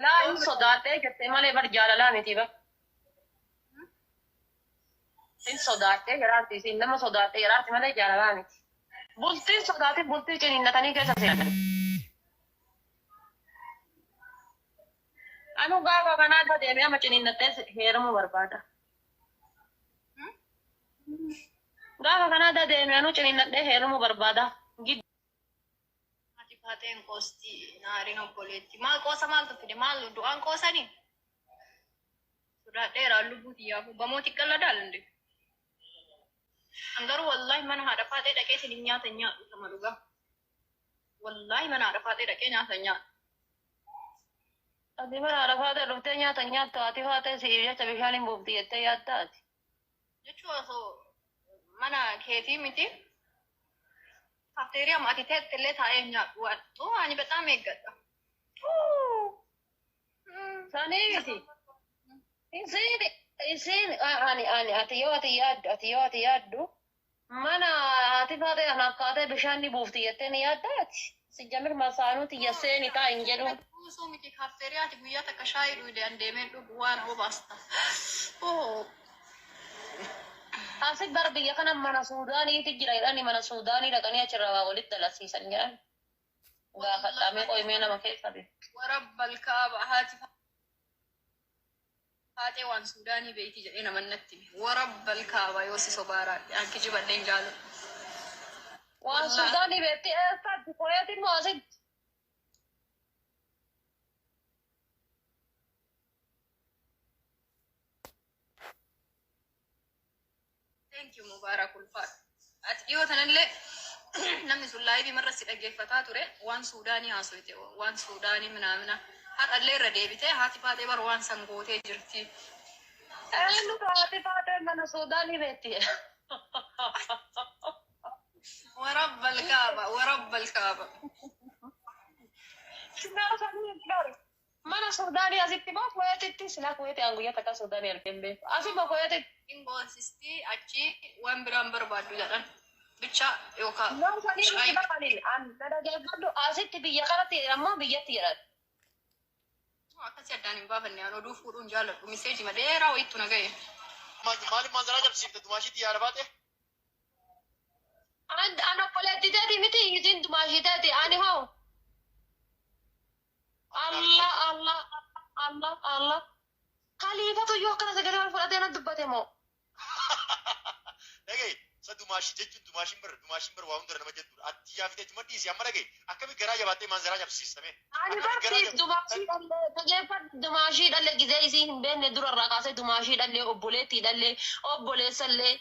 Laa hin sodaadhee jettee malee bar jaalalaa miti bar. Hin sodaadhee jiraarti isiin nama sodaadhee jiraarti malee jaalalaa miti. Bultiin sodaatin bultii ciniinnatanii keessa seenan. Anu gaafa kanaa deemee amma ciniinnadhee heerumuu barbaada. Gaafa kanaa deemee anuu ciniinnadhee heerumuu barbaada. Haati Faaxeen qoosti naariin obboleetti. Maal qoosa maaltu fide? Maal du'aan qoosanii? Sodaadheera lubbuu tiyyaafu. Bamooti qalladaal inde. An garuu wallaahi mana haadha Faaxee dhaqee isin hin nyaata hin nyaadhu sama dhugaa. Wallaahi mana haadha Faaxee dhaqee nyaata hin nyaadhu. Ati mana haadha Faaxee dhuftee nyaata hin nyaattu, haati Faaxee si'iif jecha bishaan hin buufti jettee yaadda ati? Jechuun osoo mana keetii miti. Kafteeriyaa ati teette illee taa'ee hin nyaadhu. Waan ani bexaam eeggadha. Sanii miti. Isiin isiin ani ani ati yoo ati yaaddu ati yoo ati yaaddu mana haati Faaxee anaaf kaatee bishaan ni buufti jettee ni yaadda ati? Sijjamir masaanuu tiyya seeni taa hin jedhuun. Buusuu miti, kaafteeriyaa ati guyyaa takka shaayii dhuyde an deemee dhugu waan obaasta. Oh. Asi bar biyya kana mana Suudaaniiti jira jedhani, mana Suudaanii dhaqanii achirraa waa walitti dalasiisan jedhan. Gaafadhaamee qoyimee nama keessa beeku. Warabbal kaaba, haati Faaxee waan Suudaanii beeyti jedhee naman natti hime. Warabbal kaaba, yoo si sobaaraadhe an kijiballee hin jaaladhu. Waan Wallaahi. Suudaanii beekti eessatti? Kuweetiin moo asitti? Thank you, Mubarak, ulfaadhu. Ati dhiyoo tanallee namni sun live marra si dhaggeeffataa ture, waan Suudaanii haasoyte, waan Suudaanii minaamina. Har'allee irra deebitee haati Faaxee bar waan san gootee jirti. Eenyutu haati Faaxee mana Suudaanii beekti? Warabbal kaaba, warabbal kaaba. Mana Suudaanii asitti moo Kuweetitti? Silaa Kuweeti aan guyyaa takka Suudaanii argee hin beeku. Asi moo Kuweetitti? Hin goosisti, achi waan biraan barbaaddu jedhan. Bicha yookaan Noo sanii miti shaayii. barbaadin. An na dhaggeeffadhu, asitti biyya kanatti jedhamoo biyyatti jedhan? Akkasii addaan hin baafanne, an oduu fuudhuun jaaladhu. Message dheeraa wayittu na ga'e. Maaliif maanzaraa cabsiifte dumaashiitti yaada baate? An obboleettii teeti miti, isiin dumaashii teeti, ani hoo? Allah Allah Allah Allah. Kaliifatu iyyuu akkana sagalee ol fudhatee na dubbate moo? Dhaga'i, sa dumaashii jechuun dumaashiin bar waa hunda nama jettudha. Ati yaafite achuma dhiisi, amma dhaga'i, akkami garaa jabaattee maanzaraa cabsiistame? Ani Akkami garaa barsiif dumaashii dhallee, dhageeffadhu, dumaashii dhallee gizee isii hin beekne durarraa kaasee dumaashii dhallee, obboleettii dhallee, obboleessallee,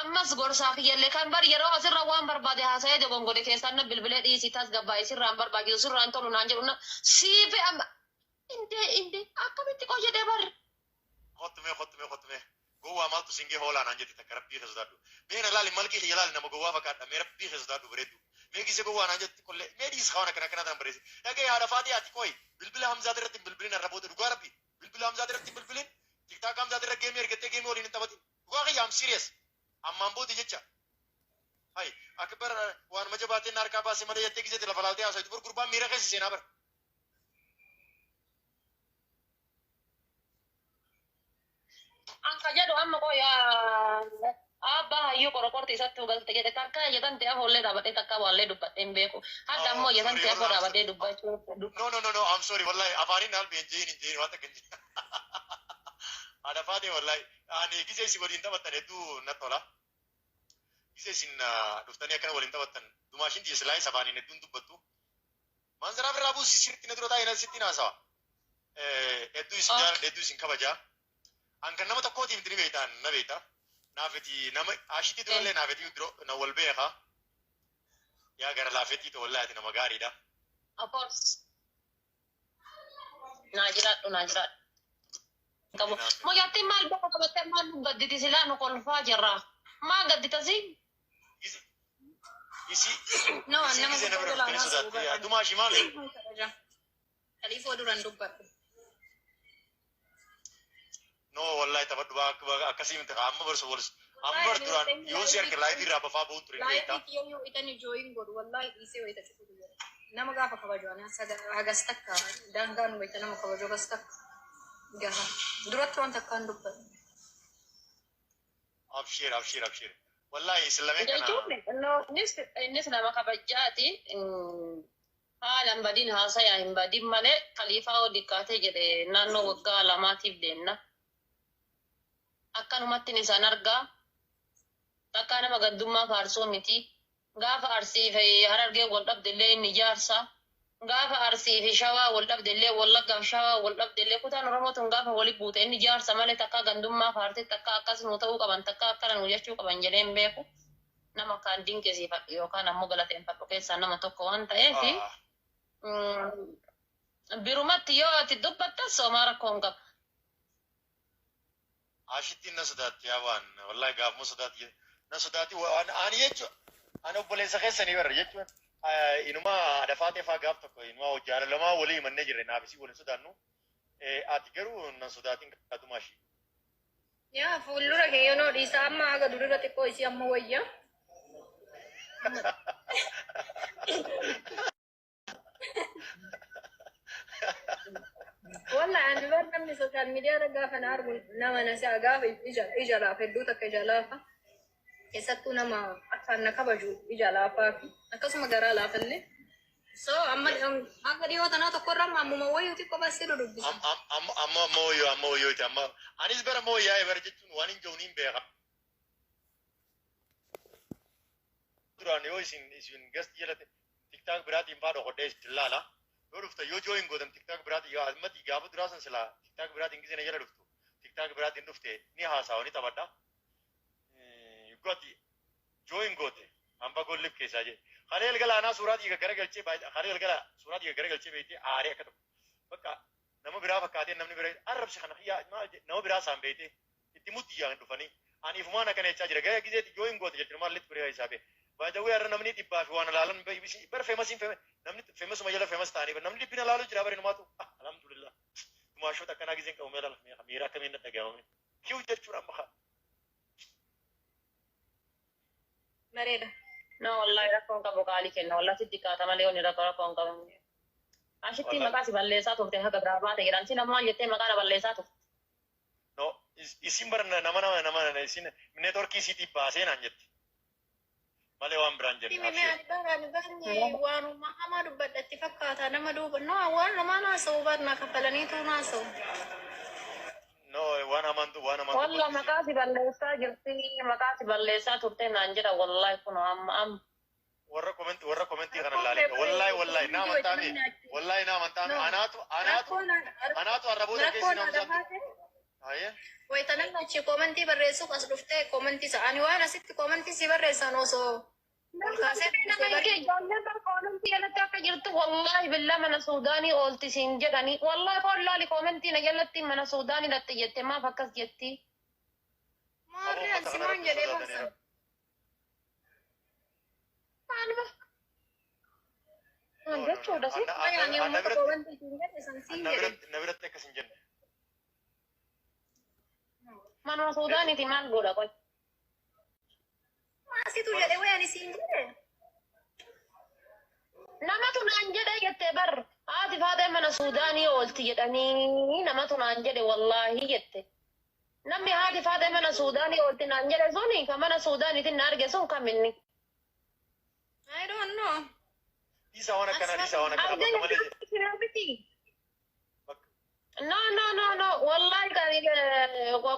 ammas gorsaa kiyyallee kan bar yeroo asirra waan barbaade haasa'ee dogongore keessaan na bilbilee dhiisii tasgabbaa'e, sirraan barbaachisu, sirraan tolu naan jedhu na siife amma indee indee akkamitti qoo jedhee bar. Kottu mee, kottu mee, kottu mee. Gowwaa maaltu singee hoolaa naan jette takka, rabbii keessa sodaadhu. Mee na laali, malkii kiyya laali, nama gowwaa fakkaadha. Mee rabbii keessa sodaadhu, bareeddu. Mee gisee gowwaa naan jette qollee mee dhiisi, waan akkana akkana tan barreessi. Dhaga'e, haadha Faaxee, ati qoyi bilbila Hamzaati irratti hin bilbilin har'a booda, dhugaa rabbi. Bilbila Hamzaati irratti hin bilbilin. TikTok Hamzaati irra game ergattee game waliin hin taphatin. Dhugaa kiyya, am serious. Ammaan booda jecha. Hay akka bara waanuma jabaateen na harkaa baase malee jettee giseeti lafa laaltee haasa'u bar gurbaan miira keessa seenaa bara. An ka jedhu amma qoya abbaa hayyuu qoroqorti isatti galte jedhe, takka jedhan ta'e afoollee dhaabadhee takka waallee dubbadhee hin beeku. Hadda ammoo jedhan ta'e afoo dhaabadhee dubbachuu. No, no, no, no, I'm sorry, wallahi afaaniin albi hin jeeyin, hin jeeyin, waan takka hin jeeyin. Haadha Faatee, wallahi ani gisee isin waliin taphattan hedduu natti tola. Gisee isin dhuftanii akkana waliin taphattan, dumaashin tiyya silaayis afaaniin hedduun dubbattu. Maanzaraa birraa buusi, sirriitti na dura taa'ee na sitti haasawa. Hedduu isin jaaladha, hedduu isin kabajaa. An kan nama tokkootiif miti, ni beektaa, na beekta. Naafiti nama ashitti durallee naafiti dura na wal beeka. Yaa gara laafetti ta'u, wallahi ati nama gaariidha. Of course. Naa jiraadhu, naa jiraadhu. Qabu. Mucattiin maal bakka qabattee maal nu gadditi, silaa nu kolfaa jirra. Maa gadditasi? Isi No, isi nama gisee na bira guddaa dhuftanii jalaa haasa'uu sodaatte. Dumaashii maali? Kaliifoo duran dubbadhu. No, wallahi taphadhu, akkasii miti, amma barsu wal amma bar duraan yoo si arge live irraa bafaa bu'uun ture, ni beektaa. Live kiyyoo yoo itani join godhu, wallahi dhiisee wayita cufu guyyaa. Nama gaafa kabaju ani hagas takka daangaan wayita nama kabaju hagas takka gaha. Duratti waan takka hin dubbatu. Abshir, abshir, abshir. Wallahi isin lameen kana. Jechuun innis nama kabajaati. Haala hin badin haasayaa hin badin malee kaliifaa oo diqqaatee jedhe naannoo waggaa 2tiif deemna. Akkanumatti isaan argaa. Takkaa nama gaddummaa faarsoo miti. Gaafa Arsii fi Harargee wal dhabdellee inni jaarsa. Gaafa Arsii fi Shawaa wal dhabdellee, Wallaggaa fi Shawaa wal dhabdellee, kutaan Oromoo tun gaafa wali buute inni jaarsa malee takkaa gandummaa faartee takkaa akkas nuu ta'uu qaban takkaa akkana nuu jechuu qaban jedhee hin beeku. Nama akkaan dinqisiifadhu yookaan ammoo galateeffadhu keessaa nama tokko waan ta'eef birumatti yoo ati dubbattas homaa rakkoo hin qabu. Ashittiin na sodaatti yaa waan wallahi gaafuma sodaatti na sodaatti waan ani jechuun ani obboleessa keessanii barra jechuun inuma dafaatee faa gaaf tokko inuma jaalalamaa walii himannee jirre naaf isii waliin sodaannu ati garuu nan sodaatin kadhumaa ishii. Yaa fuuldura kee yoo dhiisa amma haga durira xiqqoo isii amma wayya. Wallahi ani bar namni social media irra gaafa na argu nama na si'a gaafa ija laafa hedduu takka ija laafa. Keessattuu nama akkaan na kabaju ija laafaa fi akkasuma garaa laafallee. So amma akka dhiyoo tanaa tokkorra amma ammuma wayyuu xiqqoo baasee dudubbisa. Amma amma wayyoo amma wayyooti amma anis bara moo yaa'e bara jechuun waan hin jiru niin beeka. Duraan yoo isin gasti jalate TikTok biraatiin faa dhokodhee isin laala. Yoo dhufta yoo join gootan TikTok biraatiin yoo ammatti gaafa duraa san silaa TikTok biraatiin gisee na jala dhuftu TikTok biraatiin dhufte ni haasawa ni taphadha. Gooti join goote hamba gollif keessaa jee. Kalee galgala anaa suuraa dhiiga garagalchee kalee galgala suuraa dhiiga garagalchee beektee aaree akka tokko. Bakka nama biraa fakkaatee namni biraa arrabsi kana yaa nama biraa isaan beektee itti mutti yaa dhufanii. Ani ifumaan akkana jechaa jira. Gara gizeetti join goote jechuun maallitti biraa isaa bee. Baay'ee har'a namni dhibbaa fi waan ilaalan bara feemasiin namni feemasuma jala feemas ta'anii namni dhibbina ilaalu jira bara inumaatu alhamdulillah. Tumaashoota akkanaa gizeen qabu meela miira akkamiin dhaga'ame. Kiw jechuudha amma. Bareeda. No wallahi rakkoon qabu qaalii kenna wallahi sitti kaata malee onni rakkoo hin qabu. Ashitti maqaa si balleessaa turte haga biraa baate jedhan si namaan jettee maqaa na balleessaa turte. No isin bara nama nama nama isin neetworkii isiitii baasee naan jetti. Malee waan biraan jenne. Mime ani bara ani barni waanuma hamaa dubbadhatti fakkaata nama duuba no waan namaa naasa'u barna kaffalaniitu naasa'u. No waan hamaan waan hamaan. Walla maqaa si balleessaa jirti maqaa si balleessaa turte naan jedha wallahi kun amma amma. Warra komentii kana ilaalee wallahi wallahi na amantaame wallahi na amantaame anaatu anaatu anaatu arraboota keessi na amsaatu. Wayita namni achi komentii barreessuuf as dhuftee komentii isa ani waan asitti komentii si barreessan osoo Ijoolleen bara koomentii jalatti akka jirtu wallahi billaa mana Suudaanii oolti siin jedhanii wallahi kollaali koomentii na jalatti mana Suudaanii dhatte jette maaf akkas jetti. Maarree ansi maan jedhee barsan. Maaluma. Maal jechuudha si? Ani uummata koomentii siin jedhe san siin jedhe. Na biratti akkas hin jenne. Manuma Suudaaniiti maal godha qoy? Maasitu jedhe wayi ani siin jedhe. Namatu naan jedhe jettee bar haati faatee mana Suudaanii oolti jedhanii namatu naan jedhe wallaahi jette. Namni haati faatee mana Suudaanii oolti naan jedhe suni kan mana Suudaaniitiin na arge sun kam inni? I don't know. Dhiisa waan akkanaa dhiisa waan akkanaa bakka malee. No no no no wallahi kan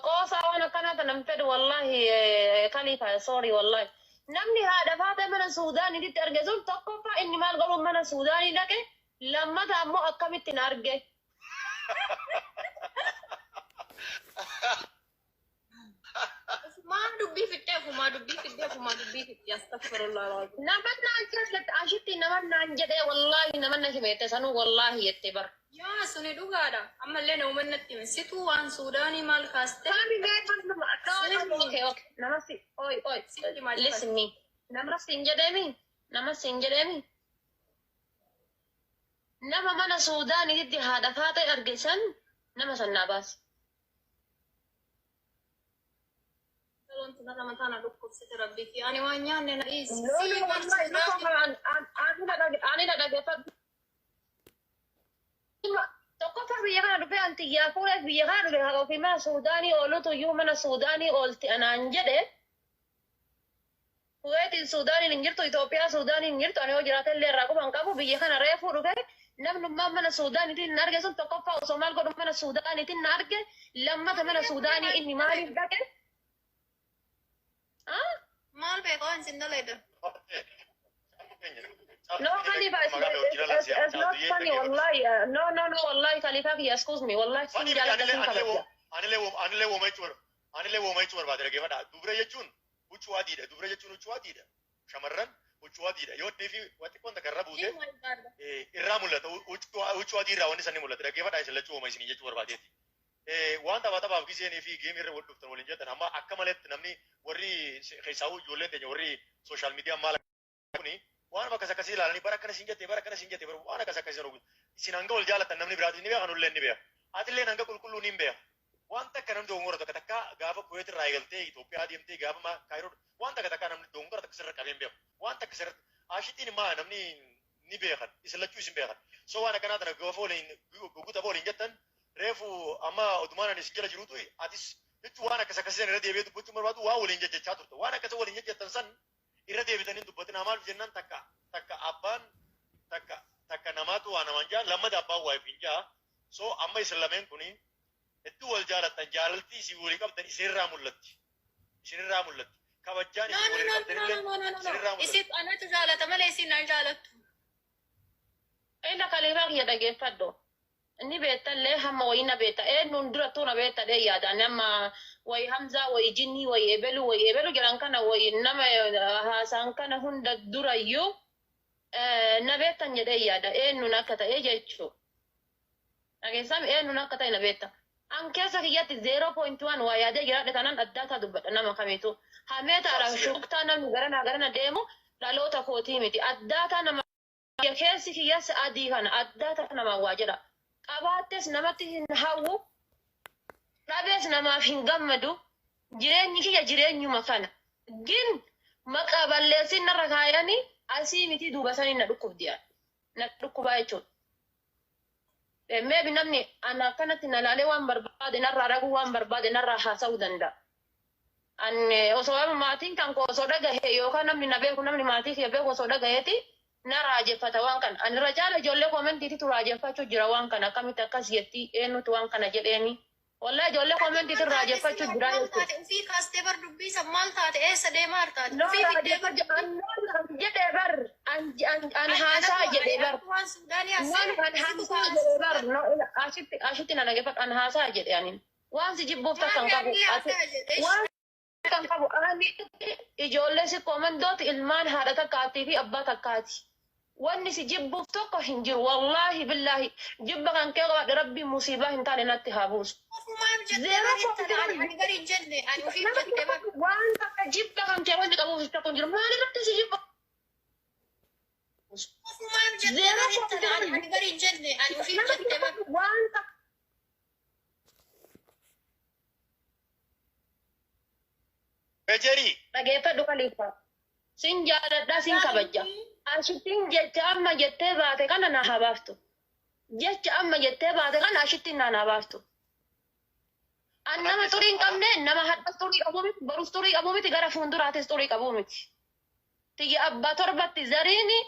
qoosaa waan akkanaa tan fedhu wallahi kalifa sorry wallahi. Namni haadha faatee mana Suudaaniitti arge sun tokkoffaa inni maal godhuun mana Suudaanii dhaqe lammata ammoo akkamitti na arge. Maa dubbii fiddee ofumaa dubbii fiddee ofumaa dubbii fiddee astaghfirullah. Nama naan jedhe ashitti nama naan jedhe wallahi nama na himeette sanuu wallahi jette bar. Yaa suni dhugaadha. Ammallee nama natti hime situu waan Suudaanii maal kaaste. Okay okay nama si oi oi listen me. Nama siin jedheemi nama siin jedheemi. Nama mana Suudaaniitti haadha faatee arge san nama san naa baase. Laftoon tun nama tana dhukkubsite rabbi kiyya. Ani waan nyaanne na dhiisi. No, Sii no, wallahi, no, ani na dhaggeeffadhu. Tokkoffaa biyya kana dhufee anti yaafuudhaaf biyya kana dhufe haqa ofii mana Suudaanii oolutu iyyuu mana Suudaanii oolti anaan jedhe. Kuweetiin Suudaaniin hin jirtu, Itoophiyaa Suudaaniin hin jirtu, ani yoo jiraate illee irraa quban qabu biyya kana reefuu dhufe namnummaan mana Suudaaniitiin na arge sun tokkoffaa osoo maal godhu mana Suudaaniitiin na arge lammata mana Suudaanii inni maaliif dhaqe? Ah? Maal beekaa waan isin dalaydan? No, Khalifa, it's not funny, wallahi. No, no, no, wallahi, Khalifa, excuse me, wallahi, sin Funny jaalladha sin kabaja. Anillee wooma jechuu anillee wooma jechuu barbaade dhaggeeffadha. Dubra jechuun huccuu adiidha. Dubra jechuun huccuu adiidha. Shamarran huccuu adiidha. Yoo fi wanti kun takka irra buute irraa mul'ata. Huccuu adii irraa wanni sanni mul'ata. Dhaggeeffadha isin lachuu wooma isinii jechuu barbaadeeti. Waan tapha taphaaf giseenii fi geemii irra wal dhuftan waliin jettan amma akka maletti namni warri keessaawuu ijoolleen teenya warri social media maal kuni waan akkas akkasii ilaalanii bara akkana siin jette bara akkana siin jette waan akkas akkasii sana isin hanga wal jaalatan namni biraatis ni beeka nullee ni beeka. Atillee hanga qulqulluu ni beeka. Waan takka namni dogongora takka takka gaafa Kuweet irraa eegaltee Itoophiyaa deemtee gaafa Kaayiroo waan takka takka namni dogongora takka sirra qabee hin beeku. Waan takka sirra ashittiin maa namni ni beekan isin lachuu isin beekan. So waan akkanaa tana gaafa waliin guguta waliin jettan reefu amma odumaan ani isin jala jirutu atis jechuun waan akkas akkasii irra deebi'ee dubbachuu barbaadu waan waliin jechachaa turte. Waan akkas waliin jechattan san irra deebitanii dubbatin maal jennaan takka takka abbaan takka takka namaatu waa namaan jaa lammata abbaan waa hin jaa. So amma isin lameen kuni hedduu wal jaalattan jaalaltii isin walii qabdan isinirraa mul'atti. Isinirraa mul'atti. Kabajjaan No, isin no, walii no, qabdan no, illee no, no, no, no. isinirraa mul'atti. Isin anatu jaalata malee isin nan jaalattu. Ila Khalifa kiyya dhaggeeffadhu. Inni beektallee hamma wayii na beekta. Eenyuun durattuu na beekta dhee yaada. Ani amma wayi Hamzaa, wayi Jinnii, wayi Ebelu, wayi Ebelu jedhan kana wayi nama haasaan kana hunda durayyuu na beektan jedhee yaada. Eenyuun akka ta'e jechuudha. Dhageessaan eenyuun akka ta'e na beekta. An keessa kiyyatti 0.1 waa yaadee jiraadhe taanaan addaataa dubbadha nama kamiitu. Hameetaadhaaf shuktaa namni garanaa garana deemu dhaloota kootii miti. Addaataa nama keessi kiyyas adii kana addaataa namaa waa jedha. Qabaattes namatti hin hawwu, dhabees namaaf hin gammadu. Jireenyi kiyya jireenyuma kana. Gin maqaa balleessin narra kaayanii asii miti duuba sanii na dhukkubdi. Na dhukkubaa jechuudha. Maybe namni ana akkanatti na laalee waan barbaade narraa dhaguu waan barbaade narraa haasa'uu danda'a. An osoo maatiin kan koo osoo dhagahe yookaan namni na beeku namni maatii kiyya beeku osoo dhagaheeti na raajeffata waan kana. Ani irra caala ijoollee commentiititu raajeffachuu jira waan kana akkamitti akkas jetti eenyutu waan kana jedheeni. Wallahi ijoollee commentiitu raajeffachuu jira Maal jechuudha. taate ufii kaastee bar dubbii san maal taate eessa deemaa hartaate? No Ufii fiddee bar raajeffachuu an jedhee bar an haasaa jedhee bar. Waan Suudaanii Waan asii an haasaa jedhee bar no ashitti ashitti na dhaggeeffadhu an haasaa jedhe ani. Waan si jibbuuf takka hin qabu. Waan kan qabu ani ijoollee si komandooti ilmaan haadha takkaatii fi abbaa takkaati. Wanni si jibbuuf tokko hin jiru. Wallaahi billaahi jibba kan kee qabaadhe rabbi musiibaa hin taane natti haa buusu. Ofumaaf jettee bar intala ani ani gari hin jenne ani ofiif jettee bar. Waan takka jibba kan kee wanni qabuuf tokko hin jiru. Maal irratti si jibba? Ofumaaf jettee bar intala ani ani gari hin jenne ani ofiif jettee bar. Waan takka Bejerii dhageeffadhu Khalifa. Sin jaaladha sin kabaja. Ashittiin jecha amma jettee baate kana na haa baaftu. Jecha amma jettee baate kana ashittiin na haa baaftu. An nama xurii hin qabne nama hadhas xurii qabu miti borus xurii qabu miti gara fuulduraatis xurii qabu miti. Tiyya abbaa torbatti zariini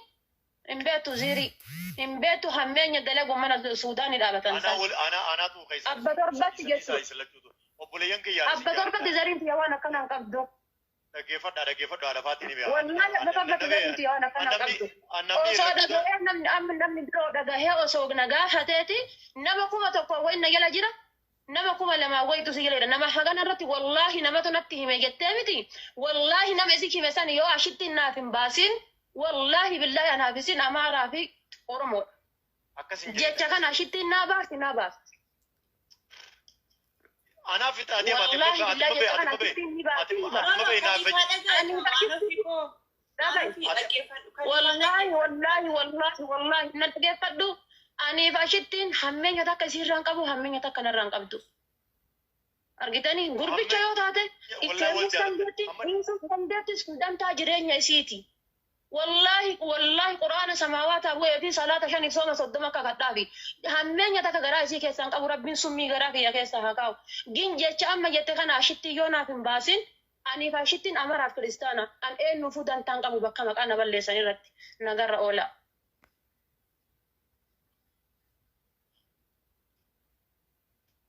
hin beektu zirii hin beektu hammeenya dalagu mana Suudaanii dhaabatan ana san. wal ana anaatu keessa. Abba torbatti jechuudha. Isin lachuutu. Obboleeyyan kiyyaa Abba torbatti zariin tiyya waan akkanaa hin qabdu. Dhaggeeffadhaa dhaggeeffadhaa lafaatti ni beeka. Wallahi abba torbatti zariin tiyya waan akkanaa hin qabdu. Namni Osoo dhagahee namni amma namni biroo dhagahee osoo na gaafateeti nama 1000 wayi na jala jira nama 2000 wayitu si jala jira nama hagana irratti wallaahi namatu natti hime jettee miti wallaahi nama isi hime san yoo ashitti naaf hin baasin wallaahi billaahi anaaf isin Amaaraa fi Oromoodha. Akkas hin Jecha kana ashitti naa baasti naa baasti. Anaaf ati ati Wallaahi billaahi jecha kana ashitti ni baasti ni baasti. Ati mabe naaf Wallaahi wallaahi wallaahi wallaahi na dhaggeeffadhu aniif ashittiin hammeenya takka isiirraan qabu hammeenya takka narraan qabdu. Argitanii gurbicha yoo taate itti Wallahi wal heerumuuf dandeetti, jaalladha. Amma dhiisuuf dandeettis kun dantaa jireenya isiiti. Wallaahi wallaahi, quraana samaawaata bu'ee fi salaata shaniif sooma 30 akka kadhaafi. Hammeenya takka garaa isii keessaan qabu, rabbiin summii garaa kiyya keessa haa kaa'u. Gin jecha amma jette kana ashitti yoo naaf hin baasin, aniif ashittiin amaraaf kiristaana an eenyuufuu dantaan qabu bakka maqaa na balleessan irratti nagarra oola.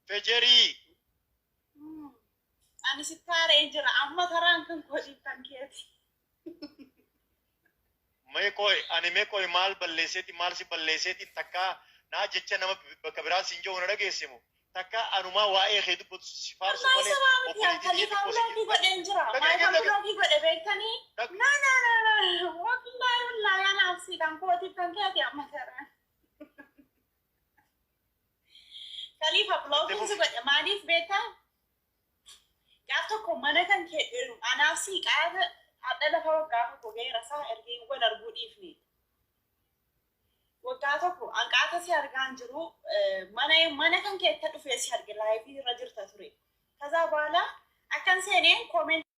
Fejerii. Ani sitti haara'ee jira. Amma taraan kan koodiif kan keeti. Mee qoy, ani mee qoy, maal balleesseeti, maal si balleesseeti? Takka naa jecha nama bakka biraa siin jiru na dhageessimu. Takka anumaa waa'ee kee dubbatu si faarsu Wallahi malee sabaa miti. obboleettii Khaliifaa xiqqoo si block godheen jira. Dhaqee Maayifaa dhaqee. Block godhe beektanii? Na na na na. Wallahi wallahi, anaaf si kan kootiif kan keeti amma taraan. Khalifa block si godhe maaliif beektaa? Gaaf tokko mana kan kee anaaf si qaata adda lafa waggaa tokko ga'eera isaa ergee wal arguu dhiifne. Waggaa tokko anqaata si argaan jiru, mana kan keetta dhufee si arge, live irra jirta ture. ከዛ በኋላ akkan seeneen comment